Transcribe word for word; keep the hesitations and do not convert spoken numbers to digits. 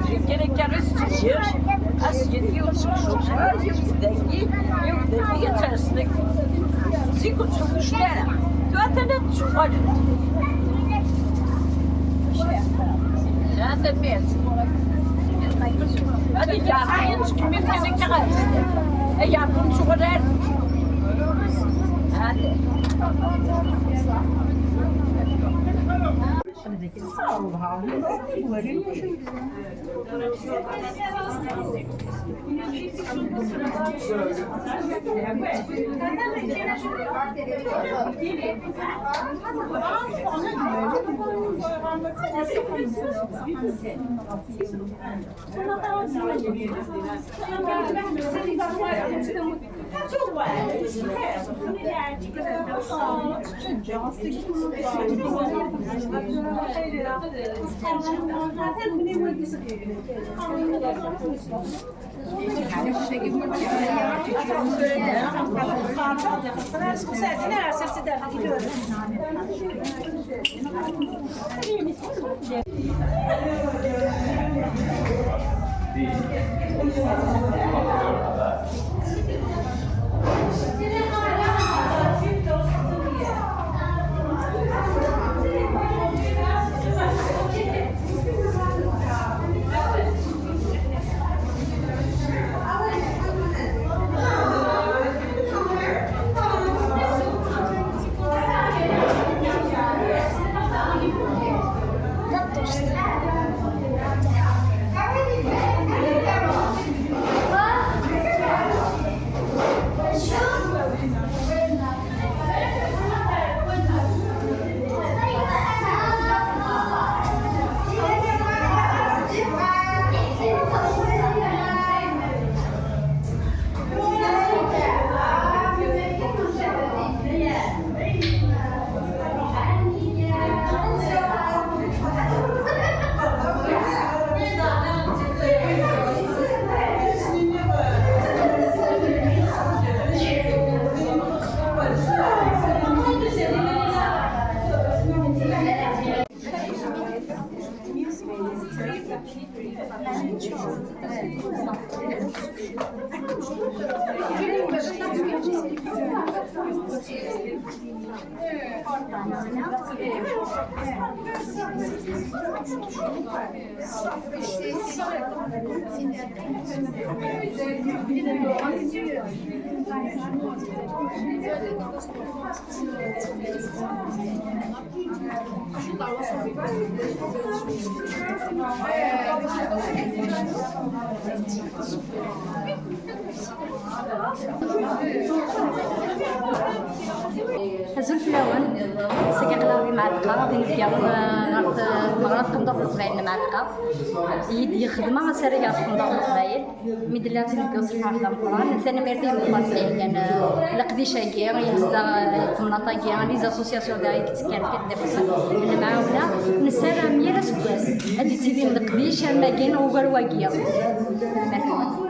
Kra kra s tizir, as-yet yiwet seg Ǧuǧa, yiwet dagi, yiwet dagi, ad ters deg. Zik ur ttxemmic ara. Tura atan ad d-tuɣalent. Ha, tanemmirt. Ad iyyar ayen tkemmil kan akka ɣer. Ay yeɛqel ur tuɣal ara. Ha, Azul fell-awen. Ass-agi aql-aɣ di Mɛatqa, d inebgawen, eh, ɣer t-, tmeɣra n tqendurt n Leqbayel n Mɛatqa. I d-yexdem asarag ɣef tqendurt n Leqbayel. Mi d-lliɣ d tinebgawt s lferḥ d ameqqran. Tanemmirt i yimeqqranen i d-iheggan, eh, leqdic-agi, i yezdeɣ, eh, temnaḍt-agi, les associations da i yettekkan fi ddefs n lemɛawna. Nessaram yal aseggas ad d-ittilin leqdic am wagi ugar wagi. Tanemmirt-nwen.